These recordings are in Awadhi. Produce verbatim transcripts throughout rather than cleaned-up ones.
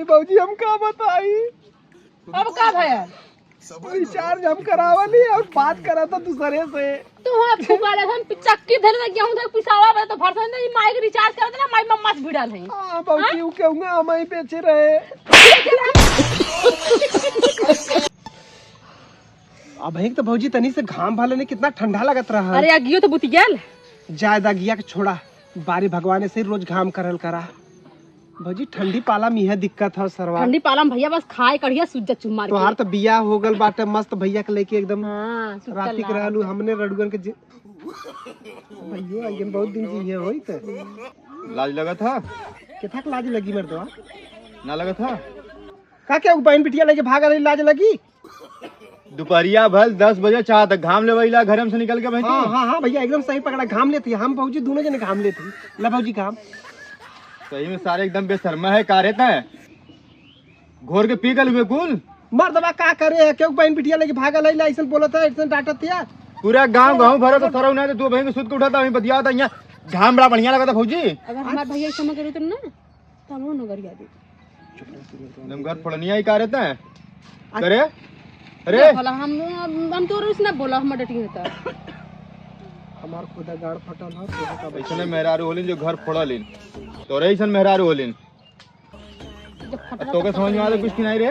भौजी, हम का बताई? अब का भयल? रिचार्ज हम करावली और बात करा था दूसरे से। तू हाँ फुका ले, हम चक्की धरे थे, गेहूं धरे पिसावा बा, तो भरसन नहीं, माई के रिचार्ज करा देना, माई मम्मा से भिड़ल है। हाँ, भौजी, हाँ? उ कहूँगा, हम ही बेचे रहे। अब एक तो भौजी तनी से घाम भाले ने कितना ठंडा लगत रहा। अरे, अगियो तो बुति गेल। जायद अगिया के छोड़ा, बारी भगवान से रोज घाम करल करा। भौजी, ठंडी पाला में यह दिक्कत है सरवा। ठंडी पाला में भैया बस खाए कढ़िया सूत जा चुम्मार के। तोहार तो बियाह हो गल बाटे मस्त भैया के लेके एकदम हाँ, सुतल राती के ला। रहलू हमने रड़ुअन के जि-, भैया, ये बहुत दिन जी ये होई त। लाज लगत है? कितना के लाज लगी मर्दवा? ना लगत है? का क्या बहन बिटिया लेके भाग रही, लाज लगी? दोपहरिया भल दस बजे चाह तक घाम लेवैला घर में से निकल के बहती। हाँ, हाँ, हाँ भैया, एकदम सही पकड़ा, घाम लेती है। हम भौजी दोनों जने घाम लेती। ला भौजी घाम। सही में सारे एकदम बेशर्मा है, का रहता है? घोर के पी गल हुए कुल। मर्दवा का करे है, क्यों बहन बिटिया लेके भागल है, ऐसन बोलत है, ऐसन डांटत है। पूरा गाँव गाँव भरत है, सरौ ना तो तू बहन के सुत के उठाता, वहीं बतियाता, यहाँ घाम बड़ा बढ़िया लगा था भौजी। अगर हमार भैया ऐसा करे तो ना, तब वो नगरिया दे। एकदम घर फोड़निया ही का रहता है? अच्छा। करे? अरे? बोला हम, हम, हम तो रोज ना बोला, हम डटी होता। हमार खुदा गाड़ फटल है, तोहरा का ऐसने मेहरारू होलिन जो घर फोड़ा लेन। तोरे ऐसन मेहरारू होलिन। जब फटला तोके तो समझ में आवे फटला कुछ कि नहीं रे?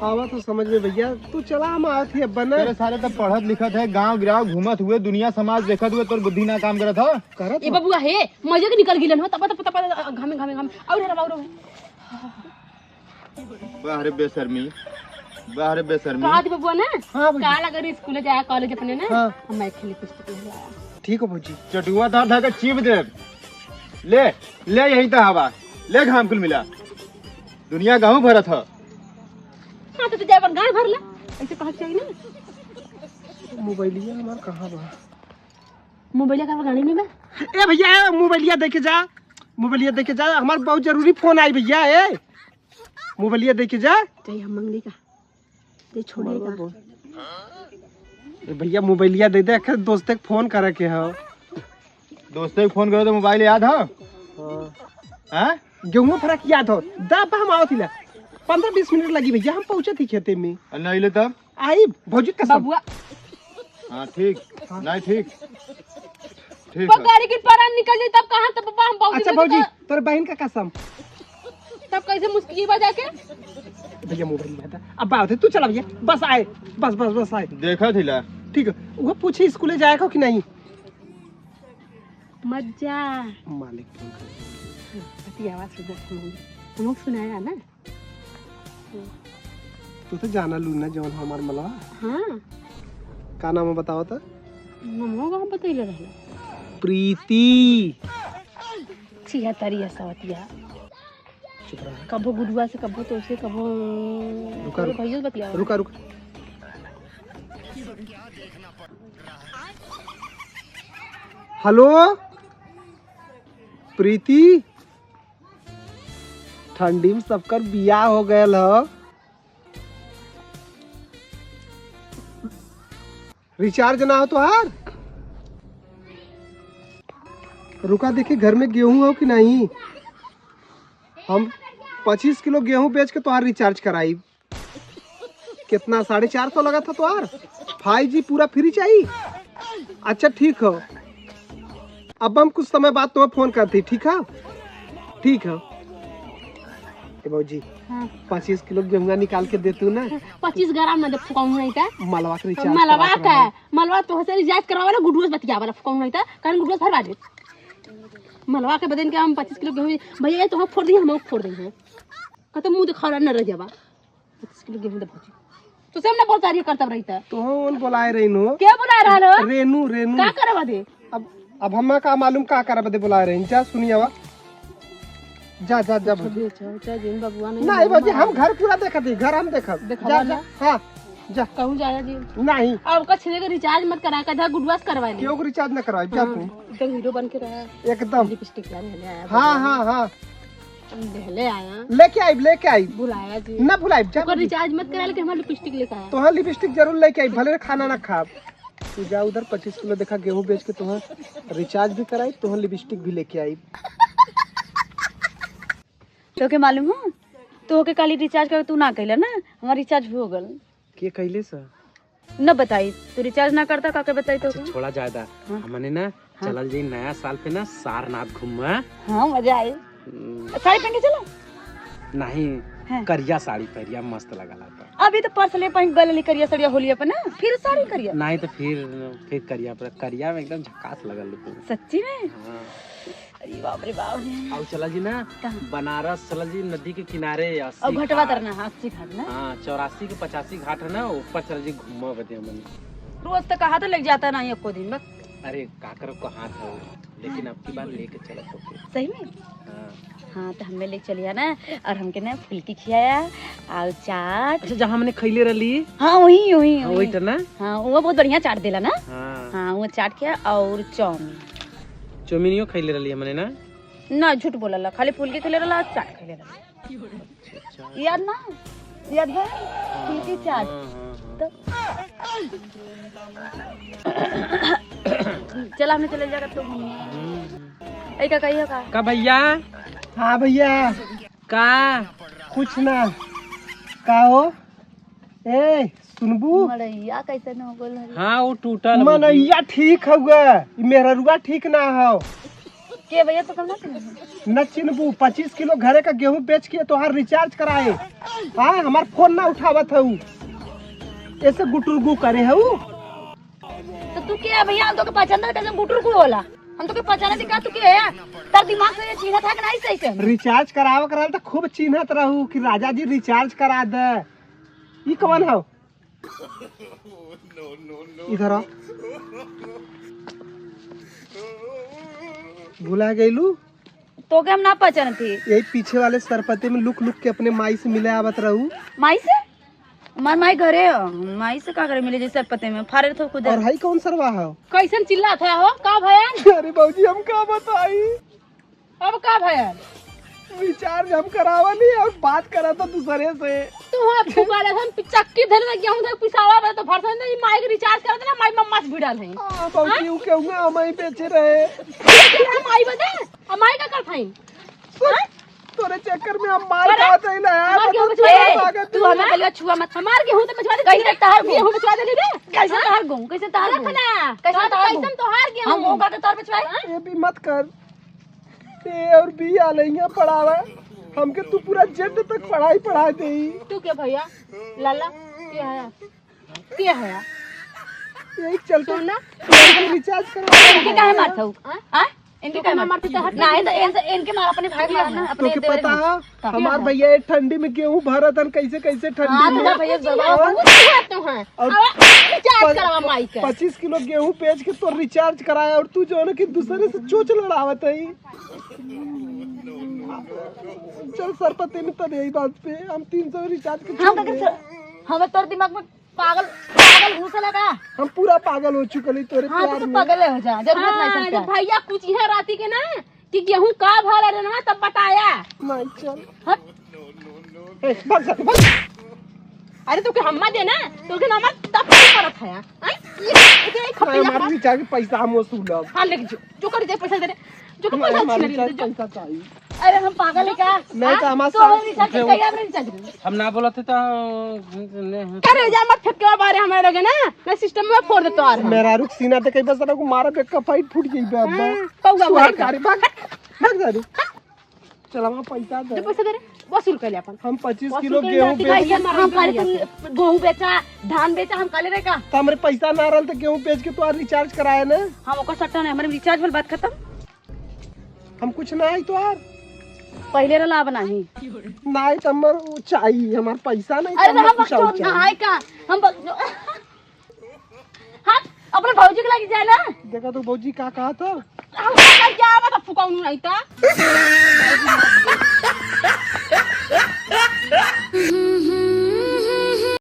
आवा तो समझ में भैया, तू चला हम आवत ही अब ना। तेरे सारे तब पढ़त लिखत है, गांव गिराव घूमत हुए, दुनिया समाज देखत हुए, तोर बुद्धि ना काम करत है। करत ए हो। बबुआ हे, मजे के निकल गिलन हो, तब, तब, तब, घामे, घामे, घामे, और हरा, और हरा। बाहरे बेशर्मी, बाहरे बेशर्मी। कहा थी बबुआ ना? हाँ भैया। काल अगर स्कूल जाया, कॉलेज अपने ना, हाँ। हम एक लिपस्टिक ले आया। ठीक हो भौजी। चटुआ धर धर के चीप दे। ले, ले यही तो हवा। ले घाम कुल मिला। दुनिया गाँव भरत ह। हाँ, तो तू जाए अपन गाँव भर ले। ऐसे कहा चाहिए ना। मोबाइलिया हमार कहाँ बा? मोबाइलिया का गाड़ी में बा? ए भैया, ए, मोबाइलिया देके जा, मोबाइलिया देके जा, हमार बहुत जरूरी फोन आई भैया। ए, मोबाइलिया देके जा। चाहिए हम मंगली का, ते छोड़िए का। ए भैया, मोबाइलिया दे दे, आखिर दोस्ते के फोन करे के हो। दोस्ते के फोन करो तो मोबाइल याद हो? हाँ। हाँ? गेहूं फरक याद हो, दब हम आवत ही ना, पन्द्रह बीस मिनट लगी भैया, हम पहुंचत ही खेते में। अरे नहीं ले तब? आई भौजी कसम। बबुआ। हाँ, ठीक। हाँ। नहीं, ठीक। ठीक वो है। गाड़ी की परान निकल जाई, तब कहाँ, तब बाबा हम बाबूजी अच्छा, को भौजी, दिखा- तोरे बहन का कसम। तब कैसे मुस्की बजा के? भैया, मोबाइल लिया था। अब बात है, तू चला भैया, बस आए, बस, बस, बस आए। देखा थी ला। ठीक है, वो पूछे स्कूले जाए को कि नहीं? मत जा। मालिक फोन कर। अति आवाज से देख, हम सुनाया ना। तू तो जाना लू ना जौन हमार मलवा। हाँ। का नाम है बताओ तो? नमो का बतैले रहला। प्रीति। छिहत्तरिया सवतिया। चुप रहा। कबो गुडुआ से, कबो तो से, कबो रुका, तोरे रुका। भैया से बतियावा। रुका, रुका। हेलो प्रीति। ठंडी में सबकर बियाह हो गयल ह। रिचार्ज ना हो तोहार? रुका देखी घर में गेहूं हो कि नहीं। हम पच्चीस किलो गेहूं बेच के तोहार रिचार्ज कराई। कितना? साढ़े चार सौ लगा था तोहार? फाइव जी पूरा फ्री चाहिए? अच्छा ठीक हो, अब हम कुछ समय बाद तुम्हें फोन करती, ठीक है? ठीक है। ए भौजी, हाँ। पच्चीस किलो गेहुआ निकाल के दे तू ना। पच्चीस ग्राम ना दे, फुकाऊं नहीं का? मलवा के रिचार्ज मलवा करा के का? रहा। मलवा तो से रिचार्ज करवा वाला गुडुआ से बतिया वाला फुकाऊं नहीं का? कहन गुडुआ से भरवा दे। मलवा के बदन के हम पच्चीस किलो गेहूं, भैया, ये तो हम फोड़ दी, हम फोड़ दी हैं। कत मुंह दिखावा न रह जावा। पच्चीस किलो गेहूं दे भौजी। तो सब ना बोलता रही करता रहता। तो हम बोलाए रही नु। क्या बोला रहा लो? रेनू, रेनू। का करवा दे? अब, अब हमें का मालूम का करवा दे बोलाए रही। जा सुनिए आवा। जा, जा, जा भौजी। अच्छा, अच्छा, जिन बबुआ नहीं नहीं भौजी, मालूम हम है। घर पूरा देखा दी, घर हम देखा। देखा जा, वाला। जा, हाँ, जा। कहूँ जाया जी। नहीं। अब का छिले के रिचार्ज मत करा, का जा गुडुआ से करवा ले। क्यों रिचार्ज ना करवाए, जा हाँ, तू। एकदम हीरो बन के रहा। एकदम। लिपस्टिक ला ले आया हाँ, भगवान। हाँ, हाँ। हम देहले आया। लेके आई, लेके आई। बुलाया जी। ना बुलाई, जा ओकर भौजी। रिचार्ज मत करा, लेकिन हमार लिपस्टिक लेके आया। तोहार लिपस्टिक जरूर लेके आई, भले खाना ना खाब। तू जा उधर पच्चीस किलो देखा गेहूं बेच के तोहार रिचार्ज भी कराई, तोहार लिपस्टिक भी लेके आई। तो के मालूम हो? तोहके काली recharge करे तू ना कइला ना, हमार recharge हो गल। के कइले सा? न बताई, तू recharge ना करता, काके बताई तो? अच्छा, छोड़ा जाए दा। हाँ। हमने ना हाँ। चलल जाई नया साल पे ना सारनाथ घूमे। हाँ, मजा आई। हम्म। साड़ी पहन के चलो। नहीं, हाँ। करिया साड़ी पहिरिया मस्त लगल आता। अभी तो पर्स ले पहन गल ली करिया साड़िया होलिया पे ना, फिर साड़ी करिया। नहीं तो फिर, फिर करिया पर, करिया में एकदम झकास लगल तू। सच्ची में? हाँ। अरे बाप रे बाप। आउ चला जी ना, कहाँ? बनारस चला जी, नदी के किनारे अस्सी और घटवा घाट। तरना है, अस्सी घाट ना? हाँ, चौरासी के पचासी घाट है ना, ऊपर चला जी घूमा बदे हमन। रोज तो कहा तो लेके जाता नहीं एको दिन बस। अरे काकर को हाथ है, लेकिन अब की बार लेके चला तो। सही में? हाँ। हाँ, तो हमें ले चलिया ना, और हमके ना फुल्की खियाया, और चाट। अच्छा, जहाँ हमने खैले रहली? हाँ, वही, वही, हाँ, वही। वही तो ना? हाँ, वो बहुत बढ़िया चाट देला ना? हाँ। हाँ, वो चाट खिया और चाउमीन। चाउमीनियो खैले रहली हमने ना? ना, झूठ बोलला, खाली फुल्की खैले रहला, चाट खैले रहला। अच्छा, अच्छा। याद ना? याद है? फुल्की चाट। हाँ, हाँ, हाँ। तो चला, हमने चले जाकर तो घूमने। हम्म। ए, का कहियो का? का भैया? हाँ भैया। का? कुछ ना। का हो? ए, सुनबू? मड़ैया कैसे न हो गल हरी? हाँ, वो टूटल हो गई। मनैया ठीक हउआ, ई मेहररुआ ठीक ना हो। के भैया तो कम ना सुनबू? न चिन्हबू, पच्चीस किलो घरे का गेहूं बेच के तोहार recharge कराए। हाँ, हमार फोन ना उठावत हऊ। ऐसे गुटुरगु करे हऊ। तो तू के है भैया? हम तोके पहचानत है, कैसे गुटुरगु होला? हम तोके पहचानत है का? तू के है? तार दिमाग से ये चिन्हत है कि नहीं सही से? Recharge करावे के रहल त खूब चिन्हत रहू कि राजा जी recharge करा दे। ई कवन हौ? इधर आ। भुला गइलू? तोके हम ना पहचानत ही। यही पीछे वाले सरपते में लुक लुक के अपने माई से मिले आवत रहू। माई से? हमार माई घरे हो, माई से का करे मिले जैसे सरपते में, फारे थो खुद। और हई कौन सरवा हो? कैसन चिल्लात है हो? का भया? अरे बाबूजी, हम का बताई? अब का भया? Recharge हम करावा नहीं और बात करा तो दूसरे से। तू हाँ फुका ले, हम चक्की धर में गेहूं धर पिसावा बा तो भरसन नहीं, माई के recharge कर देना, माई मम्मा से भिड़ल है। हाँ, बाबूजी, हाँ? ऊ केहूंगा हमारी बेचे रहे। हम आई बदे, हम आई का करत हई? सुन, हाँ? तोरे चक्कर में हम मार अरे, खात हई ना यार, हमार गेहूं मतलब बेचवा तू दे। हमार भागत तू हमें हई। पहले छुआ मत। हमार गेहूं तो बेचवा दे, कैसे तहार गेहूं? गेहूं बेचवा दे रे। कैसे हाँ? तहार गेहूं? कैसे तहार गेहूं? रख ना। कैसे तहार गेहूं? कैसन तोहार गेहूं? हम गेहूं का के तोर बेचवाई? हाँ? ये भी मत कर। ए और बी आले यहाँ पढ़ावे, हमके तू पूरा जेड तक पढ़ाई पढ़ा देई। तू के भैया? लाला? के है? के है? यही चलते सुन ना। तू recharge करवा इनके काहे मारत हऊ? हाँ? हाँ? इनके तू काहे काहे मारत मारत हऊ? हऊ? नहीं तो इनसे, इनके मार, अपने भाई के मार ना, अपने तोके देवर पता के। है, का? हमार भैया ये ठंडी में गेहूं भरत हन, कैसे कैसे ठंडी हाँ, तो में। भैया जवाब और तू है तो है। और अब recharge पच-, करावा माई के। पच्चीस किलो गेहूं बेच के तो recharge कराया और तू जो है ना कि दूसरे से चोच लड़ावत है। चल सरपति ने तो यही बात पे हम तीन सौ recharge के हम छोड़ तो दे। हम तोर दिमाग में पागल, पागल घुसे लगा। हम पूरा पागल हो चुकल ही तोरे हाँ, प्यार तो में। पागल हो जा, जरूरत नहीं हाँ, समझा। जब भैया कुछ यहाँ राती के ना कि गेहूं का भाव रहे ना तब बताया। नहीं चल। हट। ए, भाग जा, भाग। अरे तो के हम्मा दे ना, तो के ना तब नहीं करत है। आई, ये, ये, ये अरे खपड़ा हमारे खा। रिचार्ज के पैसा हम वसूलब। हाँ, लेके जो, जो कर दे पैसा दे, जो कर हमारे पैसा हमारे छीन ले, रिचार्ज जो। पैसा चाहिए। अरे हम पागल है का? नहीं तो हाँ? हमारे तो साथ हमारे रिचार्ज उठे, कहिया हमरे रिचार्ज दे। हम ना बोलत है तो नहीं है। अरे जा मत फेंक के बारे हमारे लगे ना, मैं सिस्टम में फोड़ देता हूँ। मेरा रुक सीना ते कहीं बस ना को मारा पे कपाई फूट गई बे अब। हाँ, कौआ सुहार मारेगा। कारी भाग, भाग जा रे। चल, हमारा पैसा दे। जो पैसा दे रे, वसूल कर ले अपन। हम पच्चीस वसूल किलो कर ले, गेहूं रात बेच भैया, हम मारा काले भैया तुम गेहूं बेचा, धान बेचा, हम काले रे का? तो हमरे पैसा ना रहल तो गेहूं बेच के तोहार रिचार्ज कराए ना। हम ओकर सट्टा नहीं, हमरे रिचार्ज वाली बात खत्म। हम कुछ ना आई तोहार। पहले रहला, अब नहीं। नहीं तो हमर वो चाहिए, हमार पैसा नहीं अरे तो तो हमर हम कुछ और बकचोद ना चाहिए। आए का? हम बक-, हट, अपने भौजी के लगे जाए ना। देखा तो भौजी का कहा था? हम का क्या आवा था फुकाउनु नहीं था।